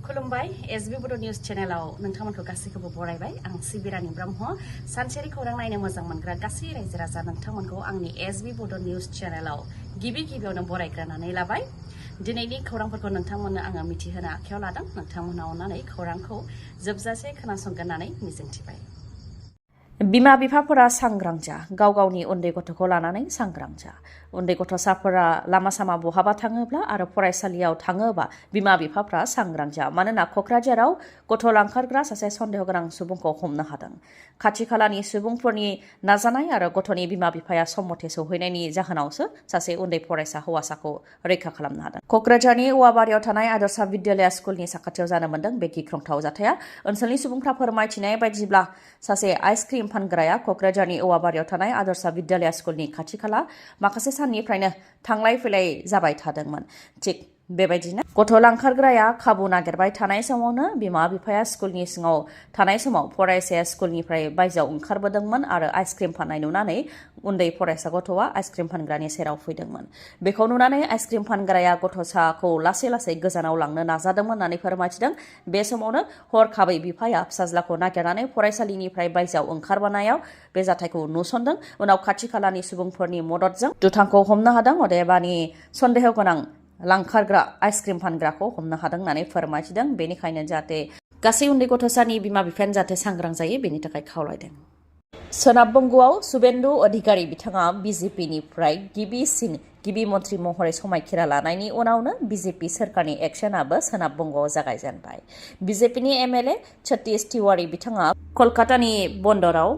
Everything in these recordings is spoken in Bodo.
खुलुमबाय एसबी बड' निउज चेनेलाव नोंथांमोनखौ गासैखौबो बरायबाय आं सिबिरानि ब्रह्म सानसेनि खौरां नायनो मोजां मोनग्रा गासै रायजो राजा नोंथांमोनखौ आंनि एसबी बड' निउज चेनेलाव गिबियावनो बरायग्रोनानै लाबाय दिनैनि खौरांफोरखौ नोंथांमोननो आङो मिथिहोनो आखायाव लादों नोंथांमोना अननानै खौरांखौ जोबजासे खोनासंगोन होननानै मिजिंथिबाय बिमा बिफाफोरा सांग्रां जा गाव गावनि उन्दै गथ'खौ लानानै सांग्रां जा उन्दै गथ'साफोरा लामा सामा बहाबा थाङोब्ला आरो फरायसालियाव थाङोबा बिमा बिफाफ्रा सांग्रां जा मानोना क'क्राझाराव गथ' लांखारग्रा सासे सन्देह गोनां सुबुंखौ हमनो हादों खाथि खालानि सुबुंफोरनि नाजानाय आरो गथ'नि बिमा बिफाया सम मथे सौहैनायनि जाहोनावसो सासे उन्दै फरायसा हौवासाखौ रैखा खालामनो हादों क'क्राझारनि औवाबारियाव थानाय आदर्श विद्यालया स्कुलनि साखाथियाव जानो मोन्दों बे गिख्रंथाव जाथाया ओनसोलनि सुबुंफ्रा फोरमायथिनाय बायदिब्ला सासे आइसक्रिम फानग्राया क'क्राझारनि औवाबारियाव थानाय आदर्श विद्यालया स्कुलनि खाथि खाला माखासे साननिफ्रायनो थांलाय फैलाय जाबाय थादोंमोन थिग बेबायदिनो गथ' लांखारग्राया खाबु नागिरबाय थानाय समावनो बिमा बिफाया स्कुलनि सिङाव थानाय समाव फरायसाया स्कुलनिफ्राय बायजोआव ओंखारबोदोंमोन आरो आइसक्रिम फाननाय नुनानै उन्दै फरायसा गथ'आ आइसक्रिम फानग्रानि सेराव फैदोंमोन बेखौ नुनानै आइसक्रिम फानग्राया गथ'साखौ लासै लासै गोजानाव लांनो नाजादोंमोन होननानै फोरमायथिदों बे समावनो हरखाबै बिफाया फिसाज्लाखौ नागिरनानै फरायसालिनिफ्राय बायजोआव ओंखारबोनायाव बे जाथायखौ नुसनदों उनाव खाथि खालानि सुबुंफोरनि मददजों दुथांखौ हमनो हादों अदेबानि सन्देह गोनां लांखारग्रा आइसक्रिम फानग्राखौ हमनो हादों होननानै फोरमायथिदों बेनिखायनो जाहाथे गासै उन्दै गथ'सानि बिमा बिफायानो जाहाथे सांग्रां जायो बेनि थाखाय खावलायदों सोनाब बंग'आव सुबेन्दु अधिकारी बिथाङा बिजेपिनिफ्राय गिबि मन्त्रि महरै समायखिरा लानायनि उनावनो बिजेपि सोरखारनि एक्सनाबो सोनाब बंग'आव जागायजेनबाय बिजेपिनि एमएलए सतीश तिवारी बिथाङा कलकातानि बन्दराव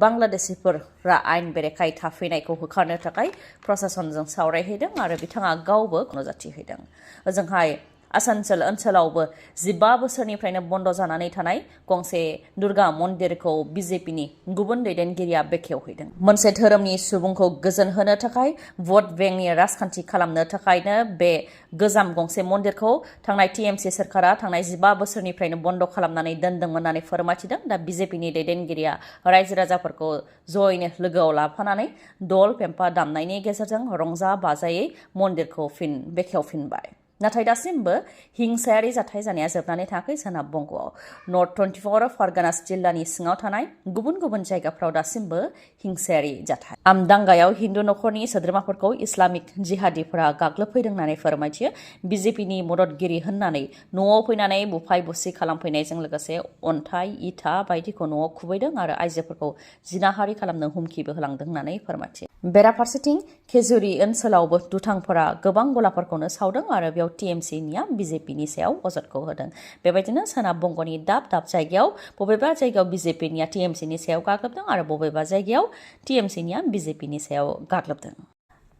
बांलादेशीफोरा आयेन बेरेखायै थाफैनायखौ होखारनो थाखाय प्रशासनजों सावरायहैदों आरो बिथाङा गावबो नुजाथिहैदों ओजोंहाय आसानसोल ओनसोलावबो 15 बोसोरनिफ्रायनो बन्द जानानै थानाय गंसे दुर्गा मन्दिरखौ बिजेपिनि गुबुन दैदेनगिरिया बेखेवहैदों मोनसे धोरोमनि सुबुंखौ गोजोन होनो थाखाय भट बेंकनि राजखान्थि खालामनो थाखायनो बे गोजाम गंसे मन्दिरखौ थांनाय टीएमसी सोरखारा थांनाय 15 बोसोरनिफ्रायनो बन्द खालामनानै दोनदोंमोन होननानै फोरमायथिदों दा बिजेपिनि दैदेनगिरिया रायजो राजाफोरखौ जयैनो लोगोआव लाफानानै दल पेम्पा दामनायनि गेजेरजों रंजा बाजायै मन्दिरखौ बेखेवफिनबाय नाथाय दासिमबो हिंसायारि जाथाय जानाया जोबनानै थाङाखै सोनाब बंग'आव नर्थ 24 फारगानास जिल्लानि सिङाव थानाय गुबुन गुबुन जायगाफ्राव दासिमबो हिंसायारि जाथाय आमदांगायाव हिन्दु नखरनि सोद्रोमाफोरखौ इस्लामिक जिहादिफोरा गाग्लोबफैदों होननानै फोरमायथियो बिजेपिनि मददगिरि होननानै न'आव फैनानै बुफाय बुसि खालामफैनायजों लोगोसे अन्थाइ इथा बायदिखौ न'आव खुबैदों आरो आइजोफोरखौ जिनाहारि खालामनो हुमखिबो होलांदों होननानै फोरमायथियो बेराफारसेथिं खेजुरि ओनसोलावबो दुथांफोरा गोबां गलाफोरखौनो सावदों आरो बेयाव टीएमसीनिया बिजेपिनि सायाव अजदखौ होदों बेबायदिनो सोनाब बंग'नि दाब जायगायाव बबेबा जायगायाव बिजेपिनिया टीएमसीनि सायाव गाग्लोबदों आरो बबेबा जायगायाव टीएमसीनिया बिजेपिनि सायाव गाग्लोबदों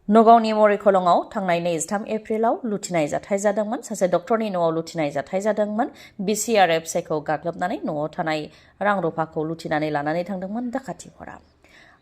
नगावनि मरिखलंआव थांनाय 23 एप्रिलाव लुथिनाय जाथाय जादोंमोन सासे डक्टरनि न'आव लुथिनाय जाथाय जादोंमोन बिसि आरो फिसायखौ गाग्लोबनानै न'आव थानाय रां रुफाखौ लुथिनानै लानानै थांदोंमोन दाखाथिफोरा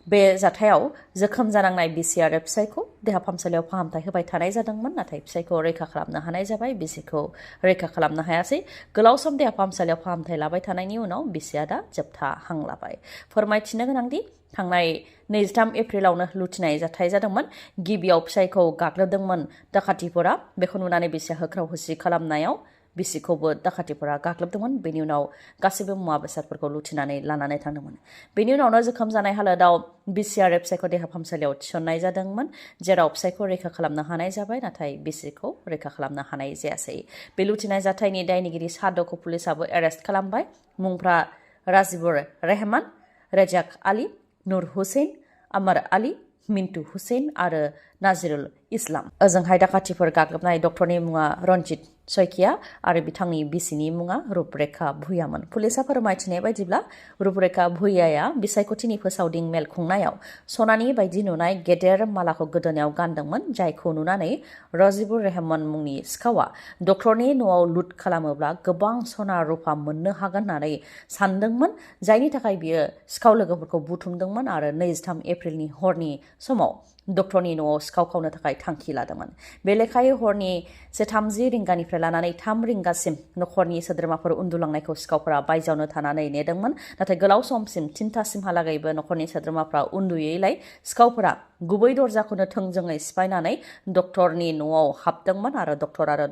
बे जाथायाव जोखोम जानांनाय बिसि आरो फिसायखौ देहा फाहामसालियाव फाहामथाय होबाय थानाय जादोंमोन नाथाय फिसायखौ रैखा खालामनो हानाय जाबाय बिसिखौ रैखा खालामनो हायासै गोलाव सम देहा फाहामसालियाव फाहामथाय लाबाय थानायनि उनाव बिसिया दा जोबथा हां लाबाय फोरमायथिनो गोनांदि थांनाय 23 एप्रिलावनो लुथिनाय जाथाय जादोंमोन गिबियाव फिसायखौ गाग्लोबदोंमोन दाखाथिफोरा बेखौ नुनानै बिसिया होख्राव होसि खालामनायाव बिसिखौबो दाखाथिफोरा गाग्लोबदोंमोन बेनि उनाव गासैबो मुवा बेसादफोरखौ लुथिनानै लानानै थांदोंमोन बेनि उनावनो जोखोम जानाय हालोदाव बिसि आरो फिसायखौ देहा फाहामसालियाव थिसननाय जादोंमोन जेराव फिसायखौ रैखा खालामनो हानाय जाबाय नाथाय बिसिखौ रैखा खालामनो हानाय जायासै बे लुथिनाय जाथायनि दायनिगिरि साद'खौ पुलिसाबो एरेस्ट खालामबाय मुंफ्रा राजिबुर रहमान रेजाक आली नूर हुसैन अमर आली मिन्टु हुसैन आरो नाजिरुल इस्लाम ओजोंहाय दाखाथिफोर गाग्लोबनाय डक्टरनि मुङा रन्जित सयकिया आरो बिथांनि बिसिनि मुङा रुपरेखा भुयामोन पुलिसा फोरमायथिनाय बायदिब्ला रुपरेखा भुयाया बिसायख'थिनि फोसावदिं मेल खुंनायाव सनानि बायदि नुनाय गेदेर मालाखौ गोदोनायाव गानदोंमोन जायखौ नुनानै राजिबुर रहमान मुंनि सिखावा डक्टरनि न'आव लुट खालामोब्ला गोबां सना रुपा मोननो हागोन होननानै सानदोंमोन जायनि थाखाय बियो सिखाव लोगोफोरखौ बुथुमदोंमोन आरो 23 एप्रिलनि हरनि समाव डक्टरनि न'आव सिखाव खावनो थाखाय थांखि लादोंमोन बे लेखायै हरनि 1:30 रिंगानिफ्राय लानानै 3 रिंगासिम नखरनि सोद्रोमाफोर उन्दुलांनायखौ सिखावफोरा बायजोआवनो थानानै नेदोंमोन नाथाय गोलाव समसिम 3थासिमहालागैबो नखरनि सोद्रोमाफोरा उन्दुयैलाय सिखावफोरा गुबै दरजाखौनो थोंजोङै सिफायनानै डक्टरनि न'आव हाबदोंमोन आरो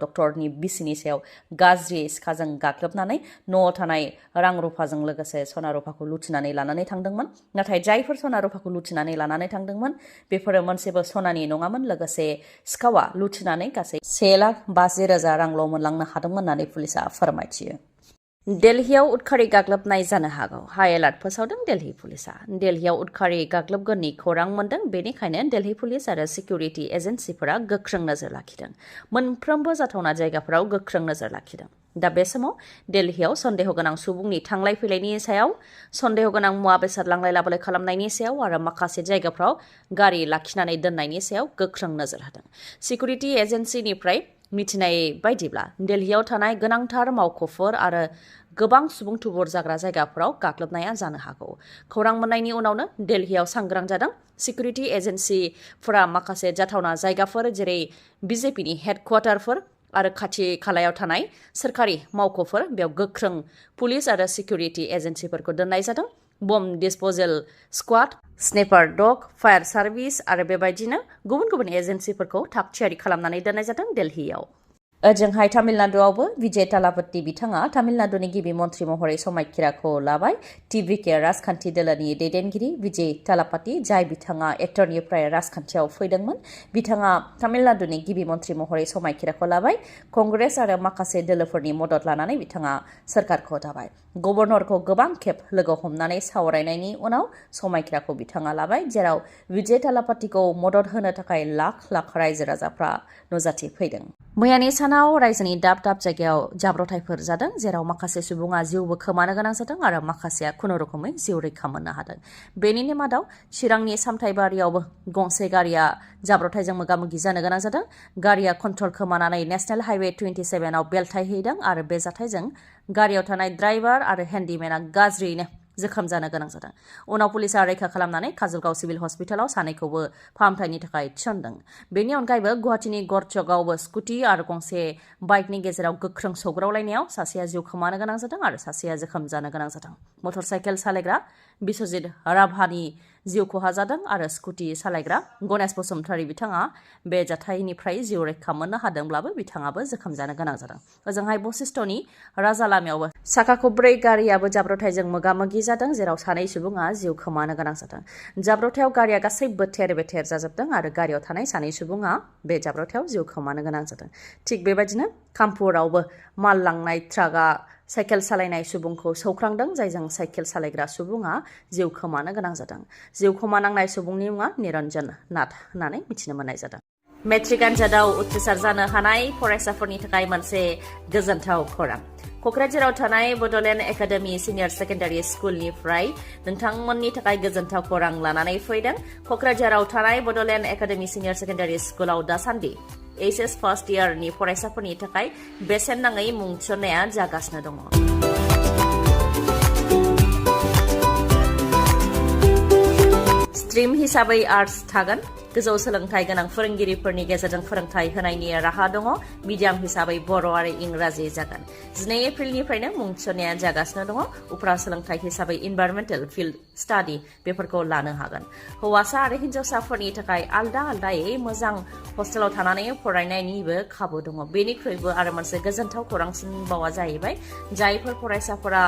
डक्टरनि बिसिनि सायाव गाज्रि सिखाजों गाग्लोबनानै न'आव थानाय रां रुफाजों लोगोसे सना रुफाखौ लुथिनानै लानानै थांदोंमोन। नाथाय जायफोर सना रुफाखौ लुथिनानै लानानै थांदोंमोन बेफोरो मोनसेबो सनानि नङामोन। लोगोसे सिखावा लुथिनानै गासै 1,50,000 रांल' मोनलांनो हादोंमोन होननानै पुलिसा फोरमायथियो। दिल्लीयाव उदखारि गाग्लोबनाय जानो हागौ। हाइ एलार्ट फोसावदों दिल्ली पुलिसा। दिल्लीयाव उदखारि गाग्लोबगोननि खौरां मोन्दों। बेनिखायनो दिल्ली पुलिस आरो सिकिउरिटि एजेन्सिफोरा गोख्रों नोजोर लाखिदों। मोनफ्रोमबो जाथावना जायगाफोराव गोख्रों नोजोर लाखिदों। दा बे समाव दिल्लीयाव सन्देह गोनां सुबुंनि थांलाय फैलायनि सायाव, सन्देह गोनां मुवा बेसाद लांलाय लाबोलाय खालामनायनि सायाव आरो माखासे जायगाफ्राव गारि लाखिनानै दोननायनि सायाव गोख्रों नोजोर होदों। सिकिउरिटि एजेन्सिनिफ्राय मिथिनाय बायदिब्ला दिल्लीयाव थानाय गोनांथार मावख'फोर आरो गोबां सुबुं थुबुर जाग्रा जायगाफोराव गाग्लोबनाया जानो हागौ। खौरां मोननायनि उनावनो दिल्लीयाव सांग्रां जादों सिकिउरिटि एजेन्सिफोरा। माखासे जाथावना जायगाफोर जेरै बिजेपिनि हेडक्वार्टारफोर आरो खाथि खालायाव थानाय सोरखारि मावख'फोर बेयाव गोख्रों पुलिस आरो सिकिउरिटि एजेन्सिफोरखौ दोननाय जादों। बम डिसप'जेल स्क्वाड, स्नेपार डग, फायार सार्भिस आरो बेबायदिनो गुबुन गुबुन एजेन्सिफोरखौ थाग थियारि खालामनानै दोननाय जादों दिल्लीयाव। ओजोंहाय तामिलनाडुआवबो विजय थालापति बिथाङा तामिलनाडुनि गिबि मन्थ्रि महरै समायखिराखौ लाबाय। टिभिके राजखान्थि दोलोनि दैदेनगिरि विजय थालापति, जाय बिथाङा एक्टरनिफ्राय राजखान्थियाव फैदोंमोन, बिथाङा तामिलनाडुनि गिबि मन्थ्रि महरै समायखिराखौ लाबाय। कंग्रेस आरो माखासे दोलोफोरनि मदद लानानै बिथाङा सोरखारखौ दाबाय। गभर्नरखौ गोबां खेब लोगो हमनानै सावरायनायनि उनाव समायखिराखौ बिथाङा लाबाय, जेराव विजय थालापतिखौ मदद होनो थाखाय लाख लाख रायजो राजाफ्रा नुजाथि फैदों। मैयानि सानाव रायजोनि दाब दाब जायगायाव जाब्रबथायफोर जादों, जेराव माखासे सुबुङा जिउबो खोमानो गोनां जादों आरो माखासेया खुनुरुखुमै जिउ रैखा मोननो हादों। बेनिनो मादाव चिरांनि सामथाइबारियावबो गंसे गारिया जाब्रबथायजों मोगा मोगि जानो गोनां जादों। गारिया कन्ट्रल खोमानानै नेशनेल हाइवे 27 आव बेलथायहैदों आरो बे जाथायजों गारियाव थानाय ड्राइभार आरो हेन्डिमेना गाज्रियैनो जोखोम जानो गोनां जादों। उनाव पुलिसा रैखा खालामनानै काजलगाव सिभिल हस्पिटालाव सानैखौबो फाहामथायनि थाखाय थिसनदों। बेनि अनगायैबो गुवाहाटीनि गरचकआवबो स्कुटि आरो गंसे बाइकनि गेजेराव गोख्रों सौग्रावलायनायाव सासेया जिउ खोमानो गोनां जादों आरो सासेया जोखोम जानो गोनां जादों। मटर साइकेल सालायग्रा बिश्वजित राभानि जिउ खहा जादों आरो स्कुटि सालायग्रा गणेश बसुमतारी बिथाङा बे जाथायनिफ्राय जिउ रैखा मोननो हादोंब्लाबो बिथाङाबो जोखोम जानो गोनां जादों। ओजोंहाय बशिष्ठनि राजा लामायावबो साखा खब्रै गारियाबो जाब्रबथायजों मोगा मोगि जादों, जेराव सानै सुबुङा जिउ खोमानो गोनां जादों। जाब्रबथायाव गारिया गासैबो थेर बेथेर जाजोबदों आरो गारियाव थानाय सानै सुबुङा बे जाब्रबथायाव जिउ खोमानो गोनां जादों। थिग बेबायदिनो कामपुरावबो माल लांनाय ट्राकआ साइकेल सालायनाय सुबुंखौ सौख्रांदों, जायजों साइकेल सालायग्रा सुबुङा जिउ खोमानो गोनां जादों। जिउ खोमानांनाय सुबुंनि मुङा निरन्जन नाथ होननानै मिथिनो मोननाय जादों। मेट्रिक आनजादाव उथ्रिसार जानो हानाय फरायसाफोरनि थाखाय मोनसे गोजोनथाव खौरां। क'क्राझाराव थानाय बड'लेण्ड एकाडेमि सिनियर सेकेन्डारि स्कुलनिफ्राय नोंथांमोननि थाखाय गोजोनथाव खौरां लानानै फैदों। क'क्राझाराव थानाय बड'लेण्ड एकाडेमि सिनियर सेकेन्डारि स्कुलाव दासान्दि HS फार्स्ट इयारनि फरायसाफोरनि थाखाय बेसेन नाङै मुं थिसननाया जागासिनो दङ। स्ट्रिम हिसाबै आर्टस थागोन। गोजौ सोलोंथाइ गोनां फोरोंगिरिफोरनि गेजेरजों फोरोंथाइ होनायनि राहा दङ। मिडियाम हिसाबै बर' आरो इंराजि जागोन। 12 एप्रिलनिफ्रायनो मुं थिसननाया जागासिनो दङ। उफ्रा सोलोंथाइ हिसाबै इनभाइरमेन्टेल फिल्ड स्टाडि बेफोरखौ लानो हागोन। हौवासा आरो हिन्जावसाफोरनि थाखाय आलदा आलदायै मोजां हस्टेलाव थानानै फरायनायनिबो खाबु दङ। बेनिख्रुइबो आरो मोनसे गोजोनथाव खौरांसिनबावा जाहैबाय, जायफोर फरायसाफोरा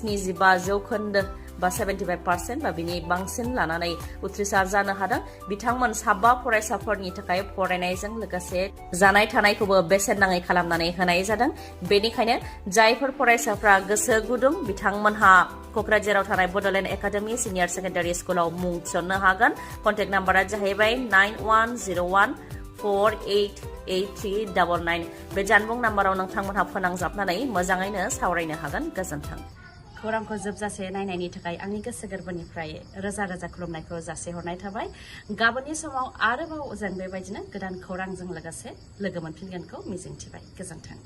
75% बा 75% बा बिनि बांसिन लानानै उथ्रिसार जानो हादों, बिथांमोन 7 फरायसाफोरनि थाखाय फरायनायजों लोगोसे जानाय थानायखौबो बेसेन नाङै खालामनानै होनाय जादों। बेनिखायनो जायफोर फरायसाफ्रा गोसो गुदुं बिथांमोनहा क'क्राझाराव थानाय बड'लेण्ड एकाडेमि सिनियर सेकेन्डारि स्कुलाव मुं थिसननो हागोन। कन्टेक्ट नाम्बारा जाहैबाय 9101488399। बे जानबुं नाम्बाराव नोंथांमोनहा फोनांजाबनानै मोजाङैनो सावरायनो हागोन। गोजोन्थों। खौरांखौ जोबजासे नायनायनि थाखाय आंनि गोसो गोरबोनिफ्राय रोजा रोजा खुलुमनायखौ जासिहरनाय थाबाय। गाबोननि समाव आरोबाव जों बेबायदिनो गोदान खौरांजों लोगोसे लोगो मोनफिनगोनखौ मिजिंथिबाय। गोजोन्थों।